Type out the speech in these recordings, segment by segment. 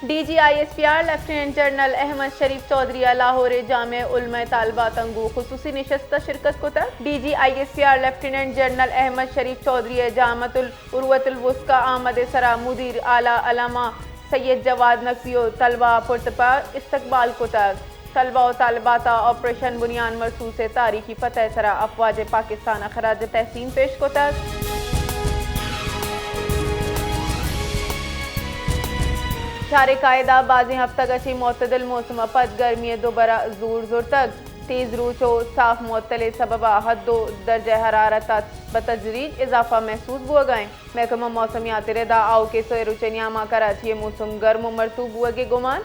D G I S P R lieutenant general Ahmed Sharif Chaudhry ءَ لاہور ءِ جامعہ علماء طالباتاں گوں خصوصی نشست ءَ شرکت کتگ۔ D G I S P R lieutenant general Ahmed Sharif Chaudhry ءَ جامعۃ العروۃ الوثقی آمد ءِ سرا مدیر اعلیٰ علامہ سید جواد نقوی ءُ طلبہ ءَ پرتپاک استقبال کتگ۔ طلبہ ءُ طالبات ءَ آپریشن بنیان مرصوص ءِ تاریخی فتح ءِ سرا افواج پاکستان ءَ خراج تحسین پیش کتگ۔ شہر قائد ءَ بازیں ہفتگ ءَ چہ معتدل موسم ءَ پد گرمی ءَ دوبرہ زور زرتگ۔ تیز روچ ءُ صاف معتل ءِ سبب ءَ حد ءُ درجہ حرارت ءَ بتدریج اضافہ محسوس بوگ ءَ انت۔ محکمہ موسمیات ءِ رد ءَ آؤکیں سئے روچ ءِ نیام ءَ کراچی ءِ موسم گرم ءُ مرطوب بوگ ءِ گمان۔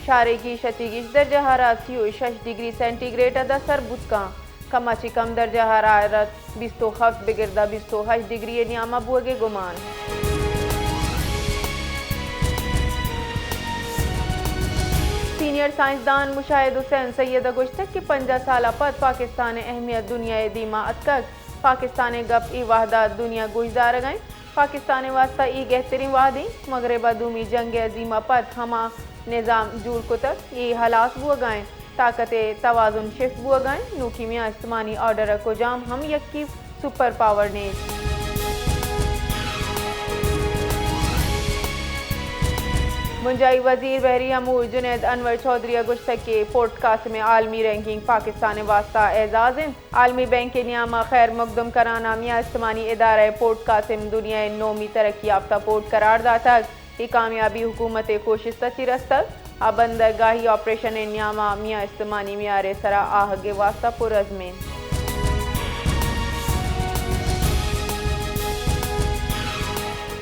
شہر ءِ گیش ءَ چہ گیش درجہ حرارت سی ءُ شش ڈگری سینٹی گریڈ ءَ داں سر بوت کنت۔ کم ءَ چہ کم درجہ حرارت بیست ءُ ہفت بگر داں بیست ءُ ہشت ڈگری ءِ نیام ءَ بوگ ءِ گمان۔ سینئر سائنسدان مشاہد حسین سید ءَ گوشتگ کہ پنجاہ سال ءَ پد پاکستان ءِ اہمیت دنیا ءِ دیما اتکگ۔ پاکستان ءِ گپ اے وہد ءَ دنیا گوشدارگ ءَ انت۔ پاکستان ءِ واستہ اے گہتریں وہد انت۔ مغرب ءَ دومی جنگ عظیم ءَ پد ہما نظام جوڑ کتگ، اے ہلاس بوگ ءَ انت۔ طاقت ءِ توازن شفٹ بوگ ءَ انت۔ نوکی میان استمانی آرڈر ءَ کجام ہم یکے سپر پاور نیست۔ بنجاہی وزیر بحری امور جنید انور چوہدری ءَ گوشتگ کہ پورٹ قاسم ءِ عالمی رینکنگ پاکستان ءِ واستہ اعزاز انت۔ عالمی بینک ءِ نیام ءَ خیر مقدم کنان ءَ میان استمانی ادارہ ءَ پورٹ قاسم دنیا ءِ نومی ترقی یافتہ پورٹ قرار داتگ۔ اے کامیابی حکومت ءِ کوشست ءَ چہ رستگ۔ آ بندرگاہی آپریشن ءِ نیام ءَ میان استمانی معیار ءِ سرا آہگ ءِ واستہ پرعزم انت۔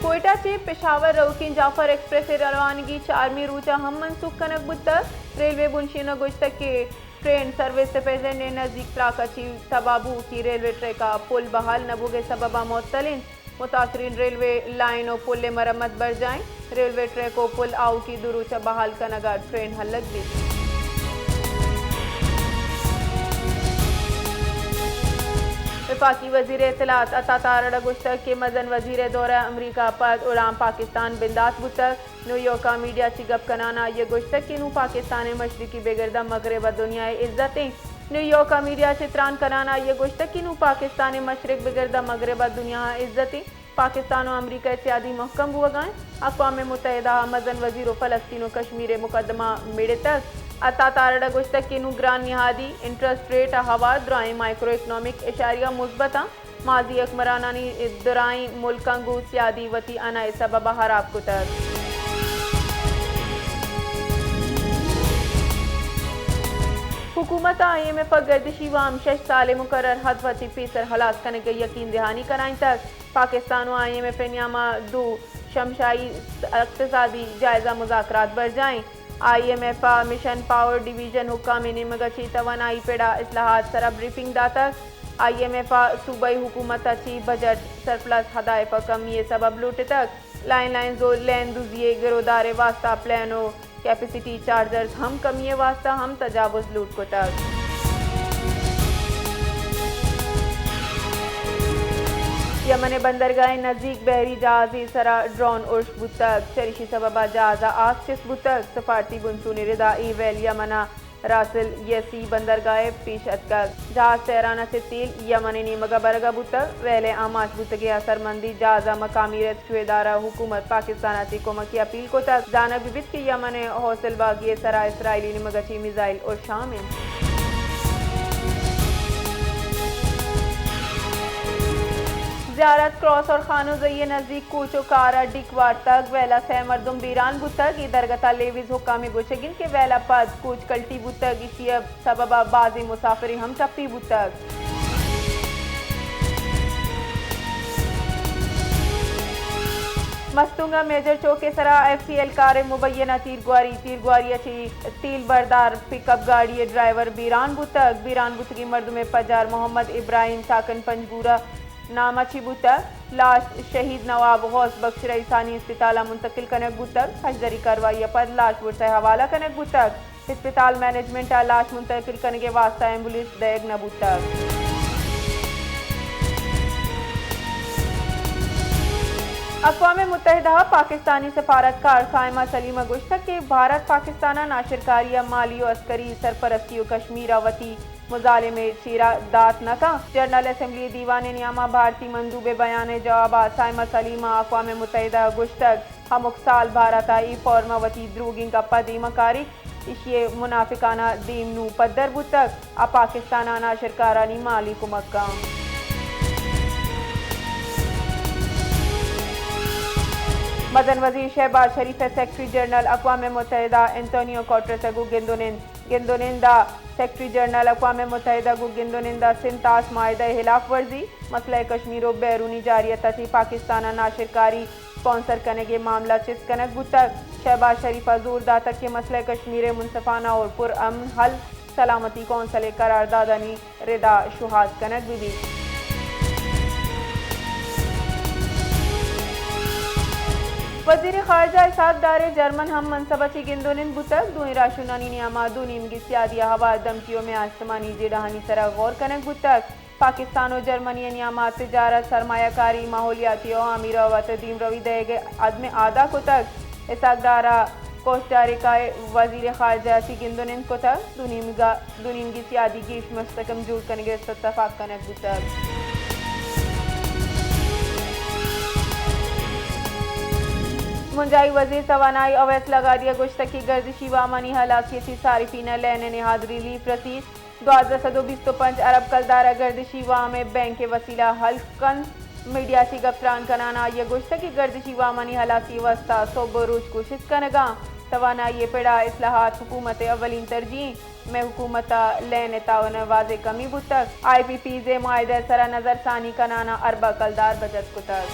کوئٹہ چہ پشاور روکیں جعفر ایکسپریس ءِ روانگی چارمی روچ ءَ ہم منسوخ کنگ بوتگ۔ ریلوے بنشین ءَ گوشتگ کہ ٹرین سروس ءِ پیسنجرانی نزیک تراک ءَ چہ تباہ بوہوکی ریلوے ٹریک ءِ پل بحال نہ بوگ ءِ سبب ءَ معطل انت۔ متاثرین ریلوے لائن ءُ پل ءِ مرمت برجاہ انت۔ ریلوے ٹریک ءُ پل آؤکی دو روچ ءَ بحال کنگ ءَ ٹرین ہلگ بیت۔ وفاقی وزیر اطلاعات عطا تارڑ ءَ گوشتگ کہ مزن وزیر ءِ دورہ امریکہ ءَ پد اڑان پاکستان بندات بوتگ۔ نیویارک ءَ میڈیا چہ گپ کنان ءَ آئی ءَ گوشتگ کہ نوں پاکستان ءِ مشرقی بگر داں مغرب ءَ دنیا ءِ عزت انت۔ نیویارک ءَ میڈیا چہ تران کنان ءَ آئی ءَ گوشتگ کہ نوں پاکستان ءِ مشرق بگر داں مغرب ءَ دنیا ءِ عزت انت۔ پاکستان ءُ امریکہ ءِ سیادی مھکم بوگ ءَ انت۔ اقوام متحدہ ءَ مزن وزیر ءُ فلسطین ءُ کشمیر ءِ مقدمہ مڑتگ۔ عطا تارڑ ءَ گوشتگ کہ نوں گران نہادی، انٹرسٹ ریٹ ءِ ہوار، درائیں مائیکرو اکنامک اشاریہ مثبت انت۔ ماضی حکمرانانی درائیں ملکاں گوں سیادی وتی انا ءِ سبب ءَ ہراب کتگ۔ حکومت ءَ آئی ایم ایف ءَ گردشی وام شش سال ءِ مقرر ہدف ءَ چہ پیسر ہلاس کنگ ءِ یقین دہانی کنائینتگ۔ پاکستان ءُ آئی ایم ایف ءِ نیام ءَ دو شمشائی اقتصادی جائزہ مذاکرات برجاہ انت۔ آئی ایم ایف ءَ مشن پاور ڈویژن حکام ءِ نیمگ ءَ چہ توانائی پڑ ءَ اصلاحات سرا بریفنگ داتگ۔ آئی ایم ایف ءَ صوبائی حکومت ءَ چہ بجٹ سرپلس ہدائف ءِ کمی ءِ سبب لوٹتگ۔ لائن لائنز ءُ لین دزی ءِ گرودار ءِ واستہ پلین ءُ کیپیسٹی چارجرز ہم کمی ءِ واستہ ہم تجاوز لوٹ کتگ۔ یمن ءِ بندرگاہ ءِ نزیک بحری جہازے ءِ سرا ڈرون ارش بوتگ، چریشی سبب ءَ جہاز ءَ آس چست بوتگ۔ سفارتی بنسون ءِ ردا اے ویل یمن ءِ راسل یسی بندرگاہ ءَ پیش اتکگ۔ جہاز تہران ءَ چہ تیل یمن ءِ نیمگ ءَ برگ ءَ بوتگ۔ ویل ءِ آماچ بوتگیں اثرمندیں جہاز ءَ مقامی ریسکیو ادارہ ءَ حکومت پاکستان ءَ چہ کمک ءِ اپیل کتگ۔ زانگ بہ بیت کہ یمن ءِ حوث الباغی ءِ سرا اسرائیلی نیمگ ءَ چہ میزائل ارشام انت۔ زیارت کراس اور خانوزئی ءِ نزیک کوچ ءُ کار ءَ ڈیک وارتگ، ویل ءَ سئے مردم بیران بوتگ۔ اے درگت ءَ لیویز حکام ءِ گوشگ انت کہ ویل ءَ پد کوچ کلٹی بوتگ، ایشی ءِ سبب ءَ بازیں مسافرے ہم ٹپی بوتگ۔ مستونگ ءِ میجر چوک ءِ سرا ایف سی اہلکار ءِ مبینہ تیرگواری، تیرگواری ءَ چہ تیل بردار پک اپ گاڑی ءِ ڈرائیور بیران بوتگ۔ بیران بوتگیں مردم ءِ پجار محمد ابراہیم ساکن پنجگور ءِ نام ءَ چہ بوتگ۔ لاش شہید نواب غوث بخش رئیسانی اسپتال ءَ منتقل کنگ بوتگ۔ ہژدری کاروائی ءَ پد لاش ورثہ ءِ حوالہ کنگ بوتگ۔ اسپتال مینجمنٹ ءَ لاش منتقل کنگ ءِ واستہ ایمبولینس دئیگ نہ بوتگ۔ اقوام متحدہ ء پاکستانی سفارتکار صائمہ سلیم ء گوشتگ کہ بھارت پاکستان ء ناشرکاری ء مالی و عسکری سرپرستی و کشمیر ء وتی مظالم ء چیرا دات نہ کنت۔ جنرل اسمبلی ء دیوان ء نیاما بھارتی مندوب ء بیان ء جواب ء صائمہ سلیم ء اقوام متحدہ ء گوشتگ، ہمک سال بھارت ء اے فورم ء وتی دروگیں گپ ء دیم ء کاریت، ایشی ء منافقانہ دیم نوں پدر بوتگ ء پاکستان ء ناشرکارانی مالی کمک ء۔ مزن وزیر شہباز شریف ء سیکرٹری جنرل اقوام متحدہ انتونیو کوٹرس ء گوں گند و نند۔ گند و نند ء سیکرٹری جنرل اقوام متحدہ گوں گند و نند ء سندھ طاس معاہدہ ء ہلاف ورزی، مسئلہ کشمیر و بیرونی جارحیت ء چہ پاکستان ء ناشرکاری اسپانسر کنگ ء معاملہ چست کنگ بوتگ۔ شہباز شریف ء زور داتگ کہ مسئلہ کشمیر ء منصفانہ اور پر امن حل سلامتی کونسل ء قراردادانی ردا شوہاز کنگ بہ بیت۔ وزیر خارجہ اسحاق ڈار ء جرمن ہم منصب ء چہ گند و نند بوتگ۔ دوئیں راہشونانی نیاما دو نیمگی سیادی ء ہوار دمکی و میان استمانی جیڑہانی سرا غور کنگ بوتگ۔ پاکستان و جرمنی ء نیاما تجارت، سرمایہ کاری، ماحولیاتی و آمیراوت ء دیمروی دئیگ ء عزم ادا کتگ۔ اسحاق ڈار ء کوسٹاریکا ء وزیر خارجہ ء چہ گند و نند کتگ۔ دو نیمگا، دو نیمگی سیادی گیش مستحکم جوڑ کنگ ء اتفاق کنگ بوتگ۔ بنجاہی وزیر توانائی اویس لغاری ء گوشتگ کہ گردشی وامانی ہلاسی ء چہ صارفین ء لین ء نہاد ریلیف رسیت۔ دوازدہ سد و بیست و پنچ ارب کلدار ء گردشی وام ء بینک ء وسیلہ ہلک کنت۔ میڈیا چہ گپ تران کنان آئی ء گوشتگ کہ گردشی وامانی ہلاسی ء واستہ سہب ء روچ کوشست کنگاں۔ توانائی ء پڑ ء اصلاحات حکومت ء اولین ترجیح انت۔ مئے حکومت ء لین ء تعاون ء واضح کمی بوتگ۔ آئی پی پیز ء معاہدہ ء سرا نظر ثانی کنان ء ارب ء کلدار بچت کتگ۔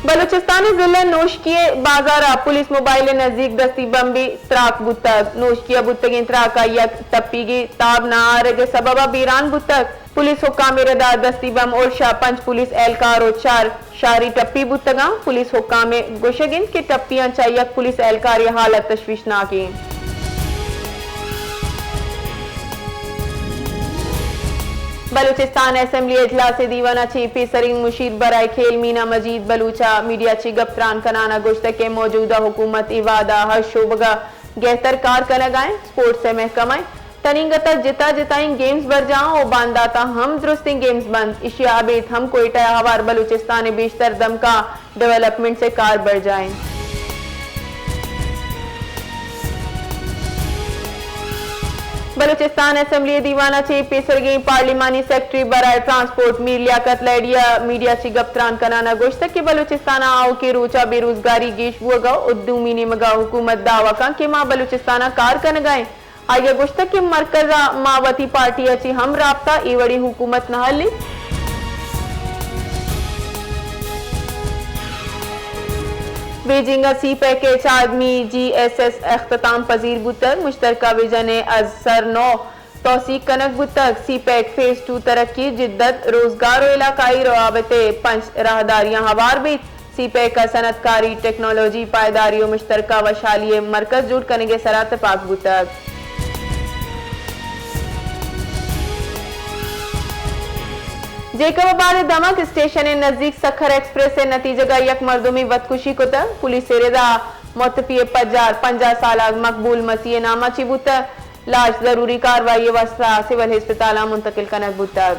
بلوچستان ء ضلع نوشکی ء بازار ء پولیس موبائل ء نزیک دستی بمبے تراک بوتگ۔ نوشکی ء بوتگیں تراک ء یک ٹپیگے تاب نہ آرگ ء سبب ء بیران بوتگ۔ پولیس حکام ء ردا دستی بمب ارش ء پنچ پولیس اہلکار و چار شاری ٹپی بوتگاں۔ پولیس حکام ء گوشگ انت کہ ٹپیاں چہ یک پولیس اہلکارے ء حالت تشویشناک انت۔ بلوچستان اسمبلی اجلاس ء دیوان ء چہ پیسریں مشیر برائے کھیل مینا مجید بلوچ ء میڈیا چہ گپ تران کنان ء گوشتگ کہ موجودہ حکومت اے وہد ء ہر شعبگ ء گہتر کار کنگ ء انت، اسپورٹس ء محکمہ ء تنیگت ء جتا جتائیں گیمز برجاہ و باندات ء ہم درستیں گیمز بنت، ایشی ء ابید ہم کوئٹہ ء ہوار بلوچستان ء بیشتر دمگاں ڈویلپمنٹس ء کار برجاہ انت۔ بلوچستان اسمبلی ء دیوان ء چہ پیسرگیں پارلیمانی سیکرٹری برائے ٹرانسپورٹ میر لیاقت لہڑی ء میڈیا چہ گپ تران کنان ء گوشتگ کہ بلوچستان ء آؤکیں روچ ء بے روزگاری گیش بوگ ء دومی نیمگ ء حکومت دعوی کنت کہ ما بلوچستان ء کار کنگ ء ایں۔ آئی ء گوشتگ کہ مرکز ء ما وتی پارٹی ء چہ ہم رابطہ، اے وڑیں حکومت نہ ہلینت۔ بیجنگ ء سی پیک ء چارمی جی ایس ایس اختتام پذیر بوتگ۔ مشترکہ ویژن ء از سر نو توثیق کنگ بوتگ۔ سی پیک فیز ٹو ترقی، جدت، روزگار و علاقائی روابط ء پنچ راہداریاں ہوار بیت۔ سی پیک ء صنعتکاری، ٹیکنالوجی، پائیداری و مشترکہ وشحالی ء مرکز جوڑ کنگ ء سرا تپاک بوتگ۔ جیکب آباد ء دمگ اسٹیشن ء نزیک سکھر ایکسپریس ء نتیجگ ء یک مردمے وتکشی کتگ۔ پولیس ء ردا متوفی ء پجار پنجاہ سالگ مقبول مسیح ء نام ء چہ بوتگ۔ لاش ضروری کاروائی ء واستہ سول ہسپتال ء منتقل کنگ بوتگ۔